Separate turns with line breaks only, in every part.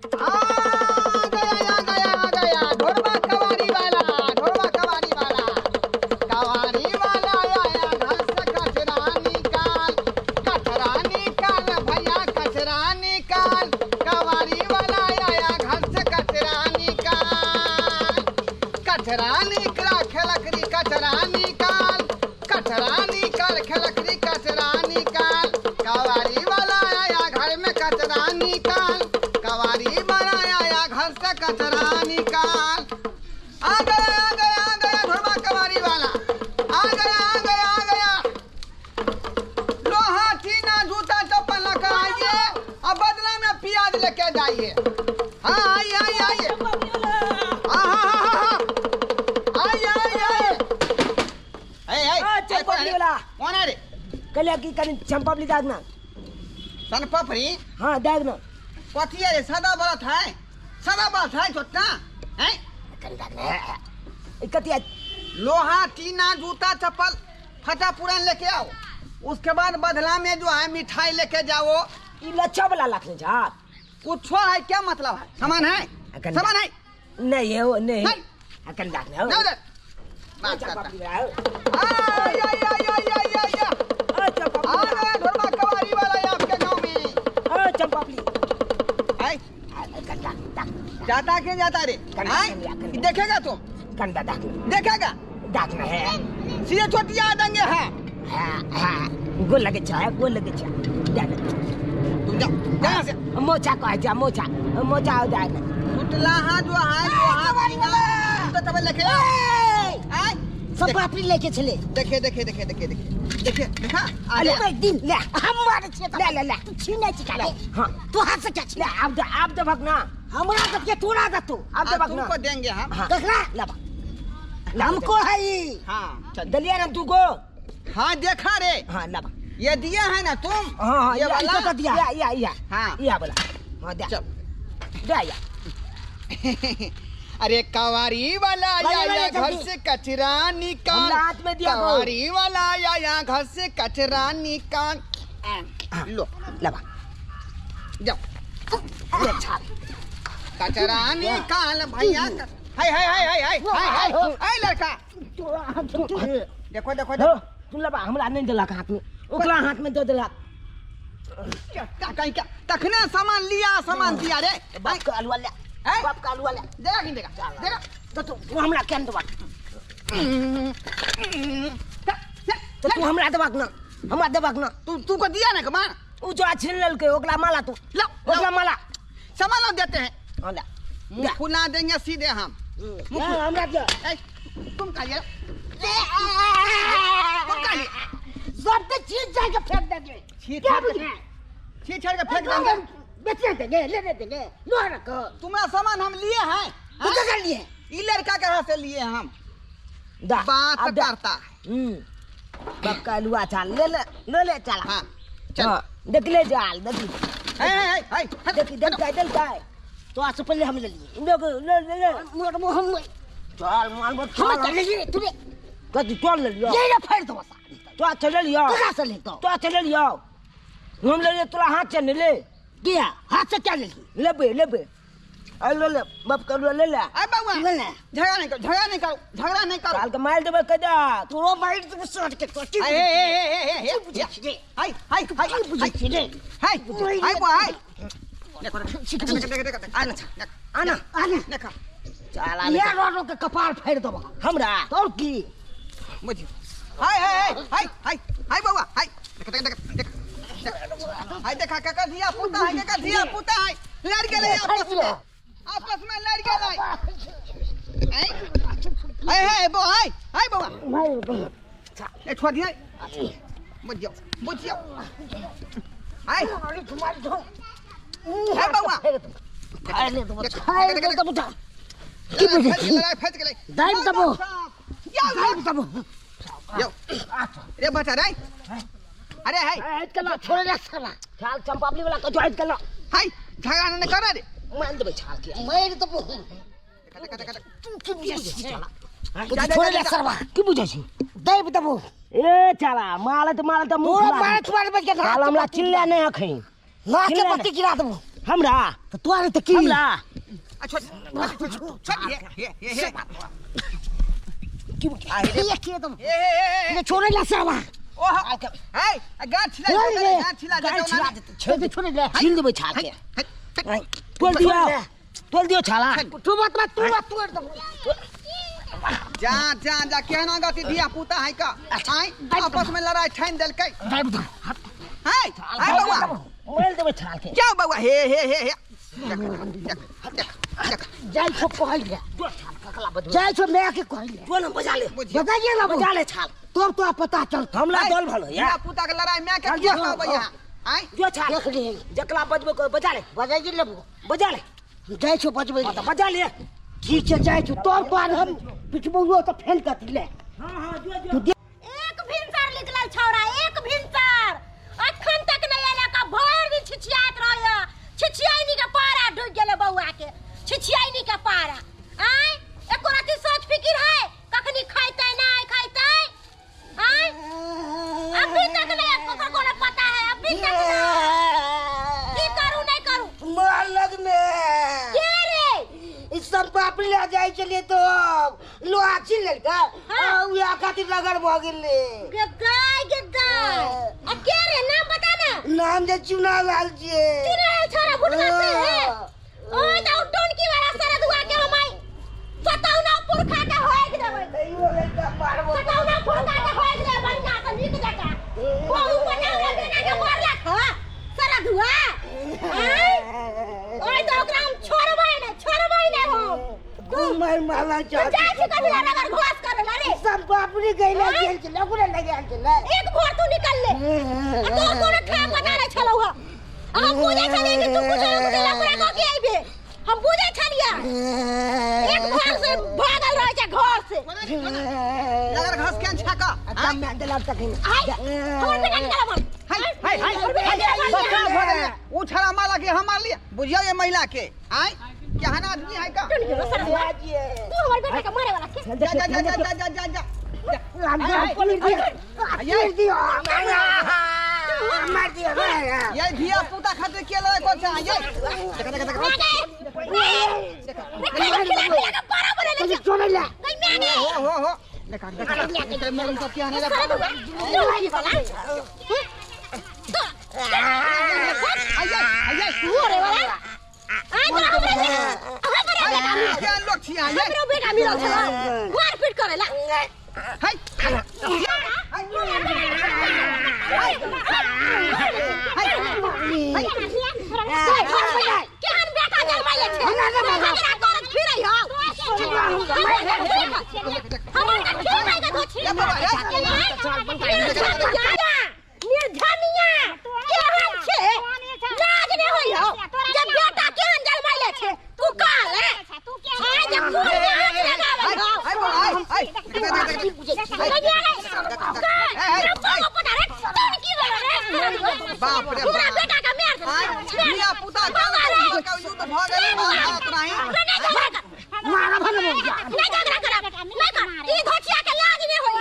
आ गया, आ गया, आ गया ढोरबा कवारी वाला, ढोरबा कवारी वाला, कवारी वाला आया घर से कचरा निकाल, कचरा निकाल भैया कचरा निकाल, कवारी वाला आया घर से कचरा निकाल, कचरा निकला खेलकरी कचरा निकाल, कचरा निकाल खेलकरी कचरा निकाल, कवारी वाला आया घर में कचरा निकाल, कवारी वाला आया घर से कचरा निकाल। आ गया, आ गया, आ गया ढोरबा कवारी वाला, आ गया, आ गया, आ गया। लोहा टीना जूता चप्पल लेकर आइए और बदला में प्याज लेके जाइए। हाँ आइए, आइए, आइए। हाँ, हाँ, हाँ, हाँ, हाँ। आइए, आइए, आइए। ए, ए,
आ,
ए, कौन है रे?
चंपापड़ी वाला।
कौन है रे?
कहलिए कि कनि चंपापड़ी दाग ना।
सनपापड़ी?
हाँ, दाग ना।
कथी है रे? सादा व्रत है, सादा व्रत है छोटना, हैं?
कनि दाग ना। ई कथी है?
लोहा टीना जूता चप्पल फटा पुरान लेके आओ, उसके बाद बदला में जो है मिठाई लेके जाओ।
ई लच्छा वाला लखने जा।
कुछ है क्या मतलब है? सामान है?
अकन
सामान है?
नहीं है वो, नहीं।
नहीं।
अकन दाग ना।
नहीं उधर। बात
अच्छा,
करता।
पापड़ी वाला।
आय, आय, आय, आय, आय, आय, आय।
अच्छा, पापड़ी
आ
वाला।
गया ढोरबा कवारी वाला है आपके गांव में।
अच्छा, पापड़ी।
आय।
अकन दाग, दाग।
जाता क्यों जाता रे?
कन
आय?
दाग, कन दाग।
देखेगा तुम?
कन दाग, दाग।
देखेगा?
दाग ना है।
सीधे चोटिया देंगे है।
हाँ, हाँ। गोल लगे चाहे, गोल लगे चाहे। दाग।
तुम जाओ, जा यहाँ से।
मोचा को है, जा, मोचा। मोचा हो जाए ना।
टुटला हाथ जो है, जो हाथ
कवारी वाला।
तो तब लेके आओ।
ए!
आय।
सब पापड़ी लेके चले।
देखे, देखे, देखे, देखे, देखे। देखे, देखा? आ
अरे
गया।
भाई, दिन, ले, हम मारे छे तो। ले, ले, ले।
तू छीने छी खाली।
हाँ।
तू हाथ से क्या छीने?
ले, आप दे, आप दे भगना।
हमरा दे के तोरा दे तू।
आप दे
आ,
भगना।
तुमको देंगे हम।
हाँ।
देखला?
ले बा। ले,
हमको है ई।
हाँ, चल।
दलिया ना तू को।
हाँ, देखा रे।
हाँ, ले बा।
ये दिया है ना तुम?
हाँ, हाँ,
ये
ये
वाला?
तो तो दिया। या, या, या।
हाँ।
या बोला। हाँ, दे।
चल।
दे, या।
अरे कवारी वाला
वाले,
आया
वाले,
घर
जल्दी।
से कचरा निकाल।
हमला हाथ में दिया को।
कवारी वाला आया घर से कचरा निकाल।
हाँ।
लो।
लबा।
जाओ।
ले, छाल।
कचरा निकाल भैया। हाय, हाय, हाय, हाय, हाय, हाय, हाय, हाय, लड़का। देखो, देखो, देखो।
तू लबा, हमरा नहीं देलक हाथ में। ओकरा हाथ में दे देलक।
क्या, कहीं क्या? तखने सामान लिया, सामान दिया रे।
बाप का आलू ले।
हैं?
बाप का आलू ले।
देगा कि देगा? देगा।
तो तू हमरा केन देबा? तो तू हमरा देबाक ना। हमरा देबाक ना।
तू को दिया ना कमान?
उ जो छीन लेलकै, ओकरा माला तू।
लो,
ओकरा माला।
सामान लो देते हैं।
हाँ, ले।
मुंह फुला देंगे सीधे हम। मुंह
हाँ, हमरा दिया।
ए, तुम खा लिया। तुम खा लिया।
सब तो चीज जाके फेंक देंगे।
छींट
क्या
छाड़ के
बुझे?
छींट छाड़ के फेंक देंगे।
बेचने देंगे, लेने देंगे। लोहा रखो।
तुम्हारा सामान हम लिए हैं।
तो क्या कर लिए?
ये लड़का के हाथ से लिए हम।
दा,
बात
अब दा।
करता है।
बाप का लुआ चाल, ले ले, ले ले चाला।
हाँ, चल।
हाँ, देख ले जाल, देख ले।
हे, हे, हे, हे, हे,
देख, देख, देख, देख, देख।
तो आज से पहले हम ले लिए।
देख, ले, ले, ले।
मोर, मोर, हम ले।
चल, मार, मार,
हम
चल।
चले लिए, तूने।
कथी, चल ले लियो।
ये ले फेर दो साली।
तो चले लियो।
कहाँ से लेता हूँ?
तो चले लियो। हम ले लिए, तोरा हाथ से नहीं ले।
क्या? हाथ से क्या ले लिए?
लेबे, लेबे। अरे ले ले, बाप का ले ले।
अरे बाबा,
ले ले।
झगड़ा नहीं करो, झगड़ा नहीं करो, झगड़ा नहीं करो।
काल के मार देबे कदा।
तोरो मार देबे सर के, तो की
ए, ए, ए, ए, ए, ए,
की बुझै छी रे?
हाय, हाय, हाय,
की बुझै छी रे?
हाय, हाय, बुआ, हाय। देखो, देखो, देखो, देखो, देखो, देखो, आना,
आना,
आना।
देखो।
चल, आना।
ये रो रो के कपार फेर देबो।
हमरा?
तोर की?
बुझी। हाय, हाय, हाय, हाय, हाय, हाय, बउआ, हाय। देखो, देखो, देखो, देखो। हाय, देखा, काका धिया पुता है, काका धिया पुता है। लड़ गेलै आपस में। आपस में लड़ गेलै। हाय, हाय, हाय, बउआ, हाय, हाय, बउआ। ए, छोड़ दिया। बुझियो, बुझियो। हाय। हाय, बउआ।
हाय, ले देबो, हाय, ले देबो। की बुझै छी?
फंस गेलै।
दाबि देबो। दाबि देबो।
यो। रे बच्चा रे। अरे हाय।
हाय, कला।
छोड़ रे साला।
छाल चंपावली वाला को जोड़ कला।
हाय, झगड़ा न कर रे।
मार देबे छाल के।
मार देबो।
देखा, देखा, देखा।
तू की बुझै छी?
जा, जा,
छोड़
जा,
रे
जा।
सरवा। की बुझै छी? दाबि देबो।
ए चला, माल त माल त मुंह
तोरा
फुला
मार
दे।
मार बच के
साला हमरा चिल्ला नहीं अखई।
नाक के
चिल्ला
पत्ती गिरा देबो। हमरा
त तोरा त की
हमरा
अच्छा छोड़ हे हे हे हे
की ये के तुम
हे हे
ये छोड़े ला साला
ओह हे गाछ छिला गाछ छिला
गाछ छिला
छोड़ छोड़े ले
छील देबै छाल के तोल दियो तोल दियो छाला
तू बात मत तू बात तोड़ दे
जा जा जा केना गति धिया पुता है का आय आपस में लड़ाई ठान देलकै हाय हाय बउआ
मोल देबै छाल के
जाओ बउआ हे हे हे हे देख देख देख
जाय छो कहल ले जाय छो मैं के कहल ले
जो न बजा ले
बताइए ना
बजा ले छाल
तब तो पता चल
हमरा दल भलो
धिया पुता के लड़ाई मैं के किया कहबै यहाँ आय
जो छाल
देख ले
जकला बजबै को बजा ले
बजाइए लेबो
बजा ले
जाय छो बजबै
हां त बजा ले
ठीक छै जाय छो तोर पर हम पिटबो तो फेल कर ले
हां हां जो जो
एक भिनसर निकलल छौड़ा एक भिनसर अखन तक नहीं आयल का भर दिन छिछियात रहय छिछियाइनी के पारा ढुक गेले बउआ के छिछियाइनी के पारा आय एको रति सोच फिकिर है कखनी खैतै नहीं खैतै आय अभी तक नहीं ओकर कोनो पता है अभी तक नहीं की करू नहीं करू
मार लगने
के रे
इस सब पापड़ी ले जाय चलिए तो लोहा छीन लेलका
हाँ।
उहा खातिर रगड़ भ गेलै
गे गाय गे गाय आ के रे नाम बता ना
नाम जे चुना लाल छियै
चुना छोरा भुटका से है ओए त टोनकी वाला सारा दुआ के हम आई सताउना पुरखा के होय देबै
तैयो लड़का मारबो
सताउना पुरखा के होय देबै बढ़िया से नीक जका बहु पटाउना बेटा के मारलक ह सारा दुआ आय ओए त ओकरा हम छोड़बै नै छोड़बै नै हम
घुमर माला
तू जाइ छी कभी रगड़ घास करे ला रे
सब पापड़ी गइला गेल छलै ओकरे लगे आयल छलै
एक भोर तू निकल ले आ तोर कोनो ठाम बता रहे छलौ ह हम बुझै छलियै कि तू कुछ न कुछ लफड़ा कऽ के अइबे हम बुझै छलियै एक भोर से भागल रहै छै घर से
नगर घास केन छका
कम में देला तक
आइ हमर बेटा निकाल हमर
हाय हाय हाय बच्चा भ गेलै उ छड़ा माला के हम मारलिए बुझियो ये महिला के आय केहन आदमी है का
तू हमर बेटा के मारे वाला के
जा जा जा जा जा जा जा
मार दियो
ये धिया पुता खातिर के लड़ाई कर छै ये देख देख देख
देख छोड़े ले
हो हो हो देख देख देख मरम सब के आने लगा आइए आइए केहन लोग छी आइए
बेटा मिलल छल मारपीट करेला
हाय
केहन बेटा जन्मैले छै झगड़ा करत फिरै हौ हमर त खेलै के धोछि निर्धनिया केहन छै लाज नै होइ हौ जब बेटा केहन जन्मैले छै तू काल है आइ जे खून के हाथ लगाबै हौ
हाय हाय हाय बाप रे
पूरा बेटा के मार
धिया पुता के युद्ध भ गेलै महाभारत नाही
मारा भन
नहीं झगड़ा कर नहीं कर ई धोचिया के लाज नहीं होई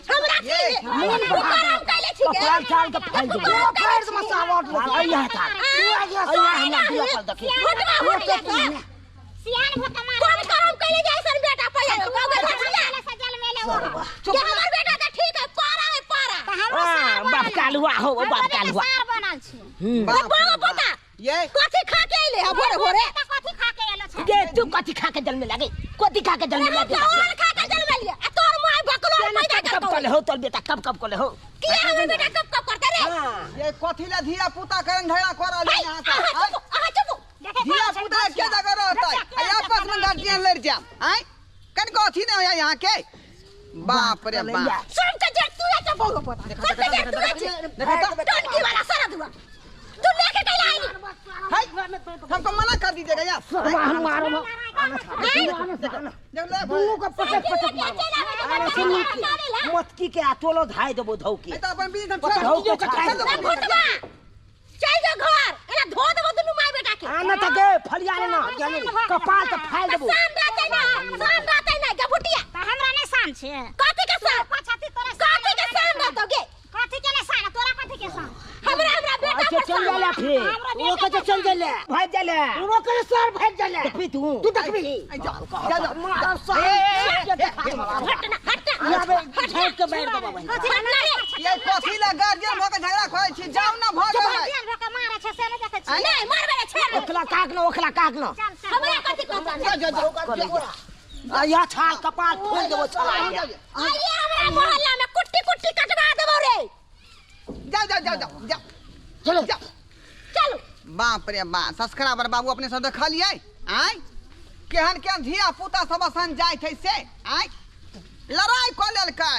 हमरा
ये
छी तू करम कैले छी गे
कपाल छाल के फाइल देबै
तू पैर से मसावट
आई यहाँ छाल आई हमरा दिया पर देखी
घुटवा घुट
सियान भोका मार
कौन करम कैले जाय सन बेटा पैया के धोचिया
सजल मेले ओ
के हमर बेटा त ठीक है पारा है पारा
त हमरो सार
बाप
बनल
कालुआ हो बाप कालुआ
सार बनल छी
बाप
बाबा पता
ये
कथी खा के अइले है भोरे भोरे
त कथी खा के एलो छै
गे तू कथी खा के जन्मे लागे कथी खा के जन्मे
हम
लागे
चावल खा के जन्मलिए आ तोर माय बकलोल पैदा
कब
कर
कले हो तोर बेटा कब कब कले हो
किया हमर बेटा कब कब करते रे
ये कथी ला धिया पुता करन झगड़ा कर रहल
हाय
यहाँ से
अहाँ चुप अहाँ चुप
धिया पुता के जगह रहतै आ आपस में गार्जियन लड़ जाम आय कन कथी नहीं होया यहाँ के बाप रे बाप
सब के जे तू के बोलो पता सब के जे तू के
देखो तो
टोनकी वाला सारा दुआ तू लेके कैला आइली
हाय हमको मना कर दीजिएगा यार
हम मारो
देख ले
दुनू के पटक पटक मारो
मटकी के आटोलो धाय देबो धौकी
ए तो अपन बीज हम
धौ के
छोड़
छाड़
दो।
घुटवा चल जा घर एना धो देबो दुनू माय बेटा के
आना त गे फलिया ना कपाल त फाल देबो
शाम रहतै ना शाम रहतै ना गभुटिया
त हमरा नै शान छै
कथी के शान
पछाती तोरा
कथी के शान रहतौ गे
कथी के नै शान तोरा कथी के शान
हमरा हमरा बेटा
के चल जाला फिर। रोके के चल जाला। भाग जाला।
रोके सर भाग जाला।
देखबी तू।
तू देखबी।
जाओ जाओ।
मारा सर।
हट ना, हट ना।
यहाँ पे झाड़ के मार दो बाबा।
हट ना रे।
ये कथी ला गार्जियन भऽ के झगड़ा करै छी? जाउ ना, भऽ गेलै।
गार्जियन भऽ के मारै छै से नहि देखै छी?
नहीं, मारबे रे, छेड़ रे।
ओखला काक न, ओखला काक न।
चल चल।
हमरा कथी कहता?
जाउ जाउ जाउ।
आ यहाँ छाल कपाल फोड़ देबो छला।
आइए हमरा मोहल्ला में कुट्टी कुट्टी कटवा देबो रे।
जाउ जाउ जाउ जाउ जाउ।
चलो।
जाउ।
चलो।
बाप रे बाप, सब्सक्राइबर बाबू, अपने सब देखलियै आँय, केहन केहन धिया पुता सब असन जाइ छै से आँय लड़ाइ कऽ लेलकै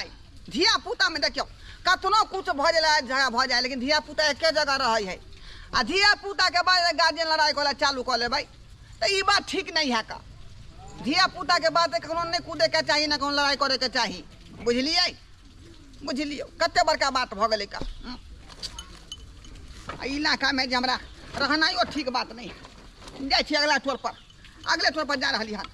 धिया पुता में। देखियौ, कतनो कुछ भऽ जाइ, झगड़ा भऽ जाइ, लेकिन धिया पुता एके जगह रहै है। आ धिया पुता के बाद गार्जियन लड़ाइ कऽ चालू कऽ लेबै तऽ ई बात ठीक नहीं है का। धिया पुता के बात कखनो नहि कूदे के चाही, ने कखनो लड़ाइ करे के चाही। बुझलियै? बुझलियौ, कते बड़का बात भऽ गेलै का। आ इलाकामे जे हमरा रहनाइयो ठीक बात नहीं है। जाइ छी अगला टोल पर, अगले टोल पर जा रहली हन।